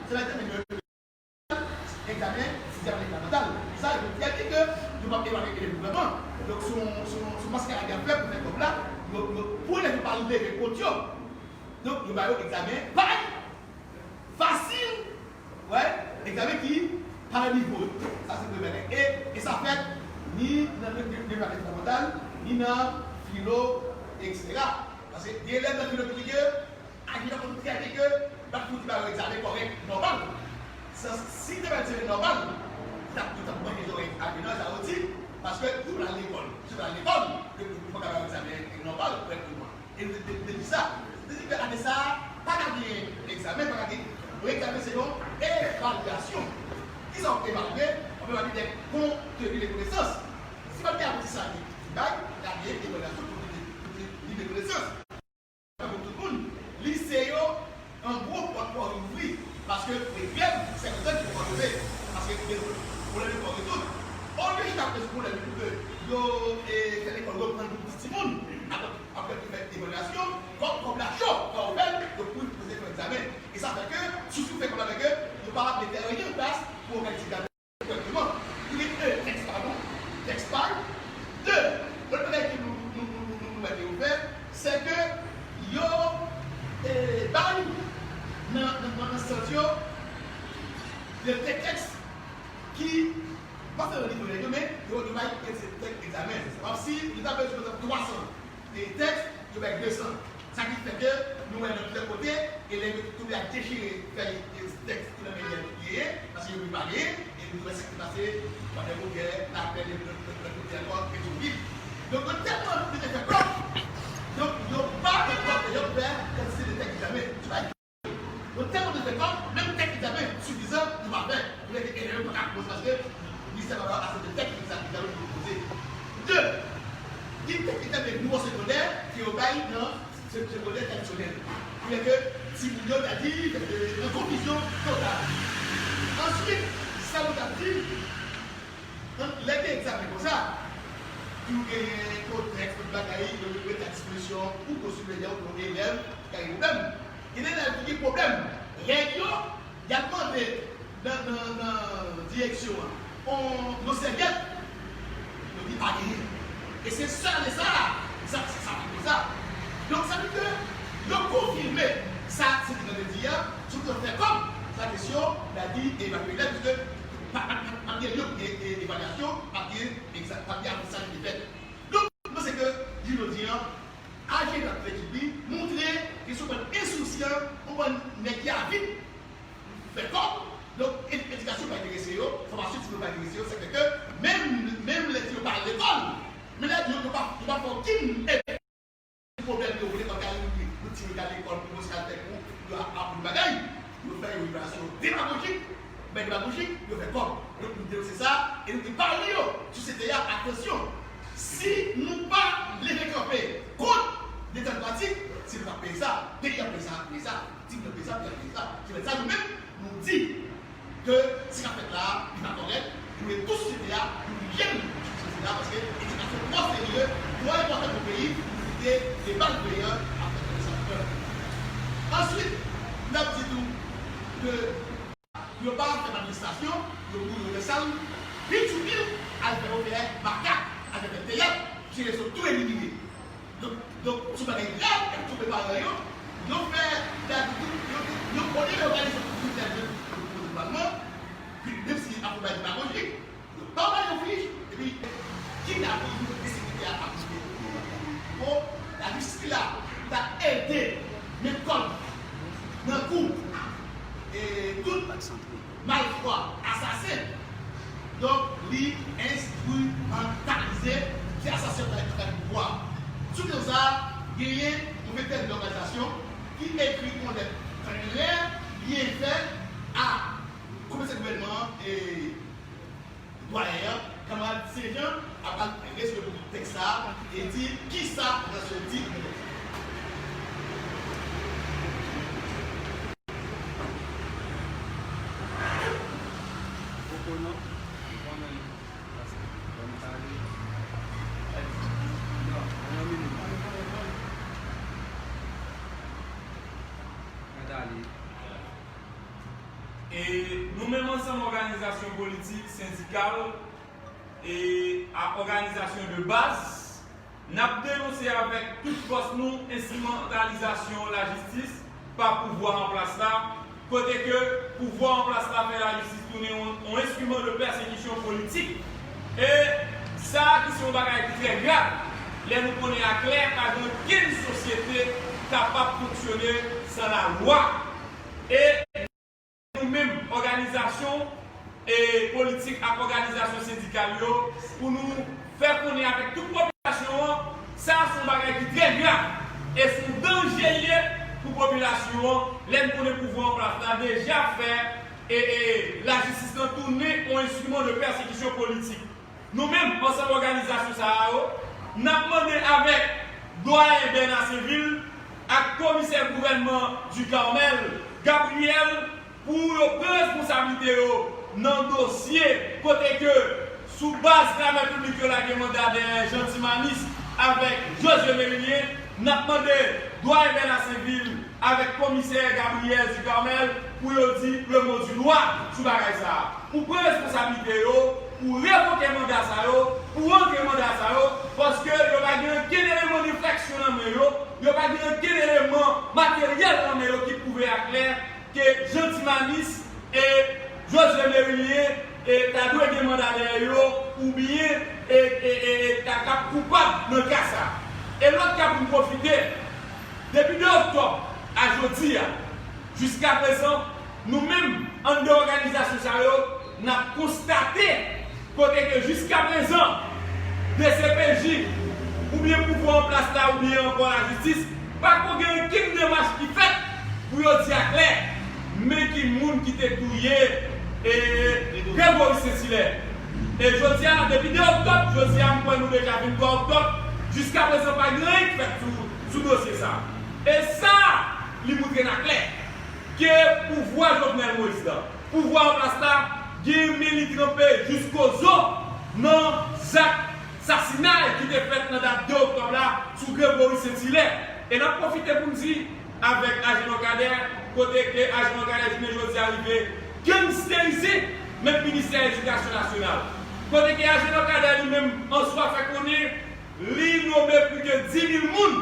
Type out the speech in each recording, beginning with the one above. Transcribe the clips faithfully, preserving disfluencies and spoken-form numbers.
Se la egzamen sizyèm ane fondamantal. Sa yo di ke yo p ap evalye elèv yo vrèman. Donk, se yon, se yon, se yon maskarad y ap fè pou fè kòb la. Yo, yo, pou elèv yo pa leve kont yo. Donk, yo ba yo egzamen pay, fasil, wè, egzamen ki pa nan nivo yo. Sa se premye bagay. E, e sa fèt ni nan de, de, de, de fondamantal, ni nan filo, etsetera. Paske gen elèv nan filo ki di ke Aji nan konn trè byen ke l ap fouti ba yo egzamen kòrèk, nòmal. San, si te bay egzamen nòmal, yo t ap, yo t ap manje zòrèy Aji nan sa yo di, paske yo pral lekòl. Si yo pral lekòl, yo, yo, yo pa ka ba yo egzamen nòmal, kòrèkteman. E nou te, te, te di sa. Te di ke ane sa a, pa ka gen egzamen, pa ka gen, yon egzamen se yon evalyasyon. Kisa w evalye? W ap evalye de konteni de konesans. Si pa t gen aprantisaj ki bay, pa ka gen evalyasyon konteni, konteni de konesans. Pou tout moun, lise yo, an gwo, pòt yo ouvri. Paske regrèt, se kontan ki poko rive. Paske gen pwoblèm yo poko rezoud. Olye chita rezoud pwoblèm yo pou ke yo, e, fè lekòl reprann pou ti timoun. Apre, apre yo fè evalyasyon, kòm, kòb la cho, kan yo fè l, yo pou poze fè egzamen. E sa fè ke, si w fè kòb la avèk yo, yo pa mete anyen an plas pou òganize egzamen. Egzakteman. Li gen de tèks, padon, tèks pay. De, lòt bagay ke nou, nou, nou, nou, nou, nou wè ke yo fè, se ke yo, e, bay nan, nan, nan, nan sans yo, de tèks ki, pa sèlman li konnen yo, men yo, yo bay tèks, tèks egzamen. Kòmsi, li ta bezwen, pa egzanp, twa san. E tèks, yo bay de san. Sa ki fè ke nou wè nan plizyè kote, elèv yo tonbe ak dechire fèy tèks ki nan men yo genyen, paske yo vle pa genyen, e nou wè sa ki pase pandan Wogè, Lapèn, e lòt, lòt, lòt kote ankò, Petyonvil. Donk, yo tèlman vle fè kòb, donk, yo pa fè kòb, yo pè kantite de tèks ki genyen. Yo tèlman vle fè kòb, menm tèks egzamen sifizan, yo pa fè. Yo mete elèv yo pa ka poze paske ministè pa ba yo ase de tèks egzamen pou yo poze. De, gen tèks egzamen nivo segondè ke yo bay nan se-, segondè tradisyonèl. Kounye a ke timoun yo ta di, e, nan konfizyon total. Answit, sa nou t ap di, lè gen egzamen konsa, pou genyen kontèks, tout bagay, yo mete a dispozisyon ou pou siveyan ou pou elèv ki ka gen pwoblèm. Gen de elèv ki gen pwoblèm. Règ yo, y ap mande nan, nan, nan direksyon an, yon, yon sèvyèt, yo di pa genyen. E se sèl ane sa a, sa, sa, sa vin konsa. Donk, sa vle di ke yo konfime sa, se ki nan te di a, sou plan fè kòb, sa kesyon, la di, evalye elèv, piske pa, pa, pa, pa gen lye pou gen, e, evalyasyon, pa gen egza-, pa gen aprantisaj ki fèt. Donk, mwen panse ke, jodi a, Aji nan fè etid li, montre ke se yon bann ensousyan, yon bann nèg ki avit fè kòb. Donk, ed-, edikasyon pa enterese yo, fòmasyon timoun pa enterese yo, sa fè ke menm, menm lè timoun pa al lekòl, men lè yo, yo pa, yo pa fè okenn efò. Pwoblèm yo, pou lekòl ka rive, pou timoun ka lekòl, pou pwofesè al fè kou, yo ap aprann bagay, yo fè yo evalyasyon demagojik, men demagojik, yo fè kòb. Donk, nou denonse sa, e nou te pale yo sou C T A, atansyon, si nou pa leve kanpe kont detan pratik, se nou k ap peye sa, peyi ap peye sa, ap peye sa, timoun ap peye sa, peyi ap peye sa. Se pou sa nou menm, nou di ke sa k ap fèt la a, li pa kòrèk, nou vle tout sosyete a, nou vle jèn sosyete a, paske edikasyon twò serye, twò enpòtan pou peyi, pou kite de bal peyi an ap fè kòb sa. Answit, n ap di tou ke yo pa fè manifestasyon, yo boule yo nan sal, Petyonvil al fè yo fè makak, al fè teyat, piske yo sot tou elimine. Donk, donk, se yon bagay grav k ap twonpe paran yo. Yo fè, yo, yo, yo, olye yo òganize yon konsèy de, de, de palman, menm si ap yon bagay demagojik, yo pa bay yon fich, epi kidnapin, ensekirite a ap monte. Bon, lajistis ki la pou ta ede met kòd nan kou, e, tout malfwa, asasen. Donk, li enstrimentalize ki asasen yo ta gen pouvwa. Sou kesyon sa a, genyen yon ventèn de òganizasyon ki ekri yon lèt trè byen fèt a komisè gouvènman an e dwayen an, kanmarad Senjan, ap al reswè pou tèks sa a e di kisa òganizasyon di. Poko non. Poko non. Paske ban m pale. Ay, non, nan yon minit. Mwen t ale. Nou menm ansanm òganizasyon politik, sendikal e a òganizasyon de baz, n ap denonse avèk tout fòs nou enstrimantalizasyon lajistis pa pouvwa an plas la, kote ke pouvwa an plas la fè lajistis tounen yon, yon enstriman de pèsekisyon politik. E sa ki se yon bagay ki trè grav, lè nou konnen aklè pa gen okenn sosyete kapab fonksyone san lalwa. E nou menm, òganizasyon e politik ak òganizasyon sendikal yo, pou nou fè konnen avèk tout popilasyon an, sa se yon bagay ki trè grav e se yon danje l ye pou popilasyon an, lè n konnen pouvwa an plas la deja fè e, e lajistis lan tounen yon enstriman de pèsekisyon politik. Nou menm, ansanm òganizasyon sa a yo, n ap mande avèk Dwayen Bernard Sainvil ak Komisè Gouvènman du Carmel, Gabriel, pou yo pran responsablite yo nan dosye kote ke sou baz travay piblik yo lage manda dèyè Jean Timanis avèk Josué Merilien, n ap mande Dwayen Bernard Sainvil avèk Komisè Gabriel du Carmel pou yo di le mot du lwa sou bagay sa a. Pou pran responsablite yo, pou revoke manda sa yo, pou rantre manda sa yo, paske yo pa gen okenn eleman de fraksyon nan men yo, yo pa gen okenn eleman materyèl nan men yo ki pwouve aklè ke Jean Timanis e Josué Merilien e ta dwe gen manda dèyè yo oubyen e, e, e, e ta, t ap koupab nan ka sa. E lòt ka pou m pwofite, depi de oktòb a jodi a, jiskaprezan, nou menm, anndan òganizasyon sa yo, n ap konstate kote ke jiskaprezan, D C P J, oubyen pouvwa an plas la, oubyen ankò lajistis, pa ko gen okenn demach ki fèt pou yo di aklè men ki moun ki te touye e, Gregory Saint-Hilaire. E jodi a, depi de oktòb, jodi a, m kwè nou deja vin twa oktòb, jiskaprezan pa gen anyen ki fèt sou, sou dosye sa. E sa, li moutre n aklè ke pouvwa Jovenel Moïse la, pouvwa an plas la, gen men li tranpe jiskozo nan zak sasinay ki te fèt nan dat de oktòb la sou Gregory Saint-Hilaire. E n ap pwofite pou n di, avèk Ajenò Kadè, kote ke Ajenò Kadè jounen jodi a rive gangsterize menm Ministè Edikasyon Nasyonal. Kote ke Ajenò Kadè li menm an swa fè konnen li nonmen plis ke dis mil moun.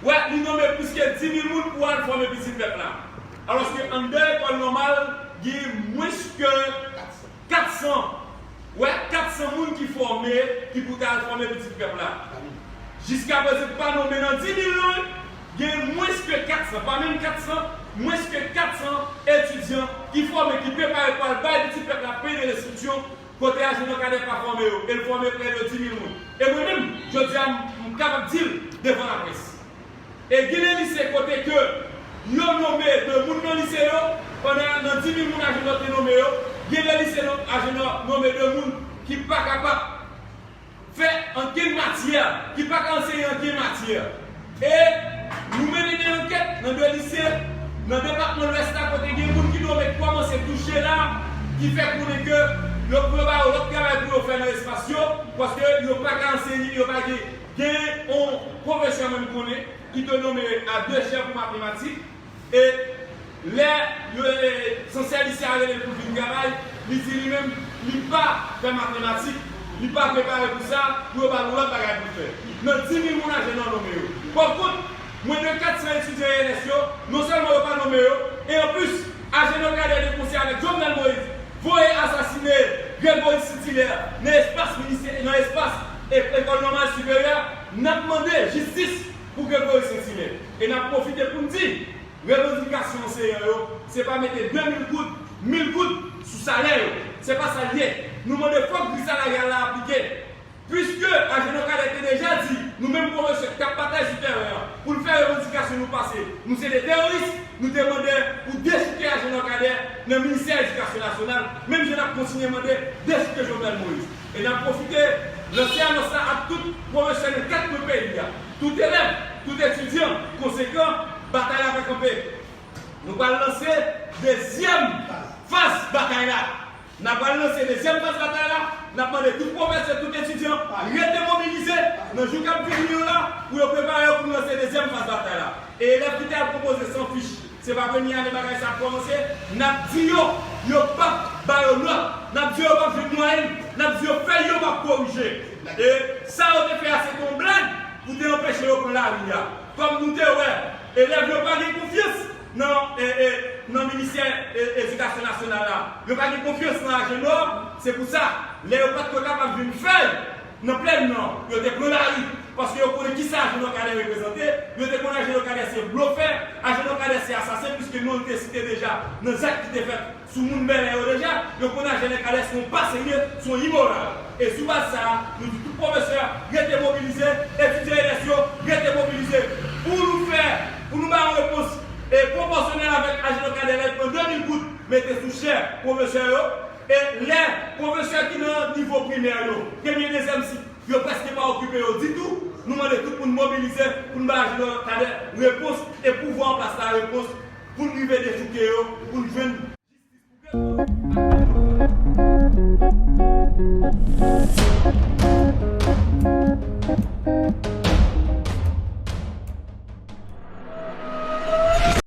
Wè, li nonmen plis ke dis mil moun pou al fòme pitit pèp la. Alòske anndan lekòl nòmal, gen mwens ke kat san, wè, kat san moun ki fòme, ki pou ta al fòme pitit pèp la. Jiskaprezan, pa nonmen nan dis mil non, gen mwens ke kat san, pa menm kat san, mwens ke kat san etidyan ki fòme, ki prepare pou al bay pitit pèp la pen e lenstriksyon, kote Ajenò Kadè pa fòme yo, e l fòme prè de dis mil moun. E mwen menm, jodi a, m, m kapab di l devan laprès. E gen de lise kote ke yo nonmen de moun nan lise yo, pandan nan dis mil moun Ajenò te nonmen yo, gen de lise non, Ajenò nonmen de moun ki pa kapab fè ankenn matyè, ki pa ka anseye ankenn matyè. E nou mennen de ankèt nan de lise nan depatman Lwès la kote gen moun ki nonmen k kòmanse touche la, ki fè konnen ke yo pou yo ba yo lòt travay pou yo fè nan espas yo, paske yo pa ka anseye, yo pa gen, gen yon pwofesè mwen m konnen ki te nonmen a de chèf pou matematik, e lè yo, e, sansè lise a rele l pou l vin travay, li di li menm, li pa fè matematik, li pa prepare pou sa, pou yo ba l yon lòt bagay pou l fè. Nan dis mil moun Ajenò nonmen yo. Pawkont, mwens de kat san etidyan E N S yo, non sèlman yo pa nonmen yo, e anplis, Ajenò Kadè de konsè avèk Jovenel Moïse voye asasinen Gregory Saint-Hilaire nan espas ministè, nan espas e, Lekòl Nòmal Siperyè, n ap mande jistis pou Gregory Saint-Hilaire. E n ap pwofite pou n di, revandikasyon anseyan yo, se pa mete de mil goud, mil goud sou salè yo. Se pa sa l ye. Nou mande fòk gri salaryal la aplike. Piske Ajenò Kadè te deja di, nou menm pwofesè k t ap batay sou tèren an, pou n fè revandikasyon nou pase, nou se de teworis, nou te mande pou dechouke Ajenò Kadè nan Ministè Edikasyon Nasyonal, menm jan n ap kontinye mande dechouke Jovenel Moïse. E n ap pwofite lanse anons la ak tout pwofesè nan kat kwen peyi a, tout elèv, tout etidyan konsekan, batay la pa kanpe. Nou pral lanse dezyèm faz batay la. N ap pral lanse dezyèm faz batay la. N ap mande tout pwofesè, tout etidyan rete mobilize nan jou k ap vini yo la pou yo prepare yo pou n lanse dezyèm faz batay la. E elèv ki te al konpoze san fich, se pa premye ane bagay sa ap kòmanse. N ap di yo, Yo p ap ba yo nòt. N ap di yo p ap jwenn mwayèn. N ap di yo fèy yo p ap korije. E sa yo te fè a, se te yon blag pou te anpeche yo pran lari a. Kòm nou te wè, elèv yo pa gen konfyans nan, e, e, nan ministè, e, edikasyon nasyonal la. Yo pa gen konfyans nan Ajenò. Se pou sa, lè yo pa t ko kapab jwenn fèy nan plèn nan, yo te pran lari. Paske yo konnen kisa Ajenò Kadè reprezante. Yo te konnen Ajenò Kadè se blofè. Ajenò Kadè se asasen, piske non l te site deja nan zak ki te fèt sou moun Bèlè yo deja. Yo konnen Ajenò Kadè se yon pa serye, se yon imoral. E sou baz sa a, nou di tout pwofesè, rete mobilize, etidyan elès yo, rete mobilize. Pou nou fè, pou nou ba yon repons, e, pwopòsyonèl avèk Ajenò Kadè lè l pran de mil goud, mete sou chè pwofesè yo. E lè pwofesè ki nan nivo primè yo, premye, dezyèm sik, yo prèske pa okipe yo ditou, nou mande tout moun mobilize pou n ba Ajenò Kadè repons e pouvwa an plas la repons, pou n rive dechouke yo, pou n jwenn jistis pou Petro.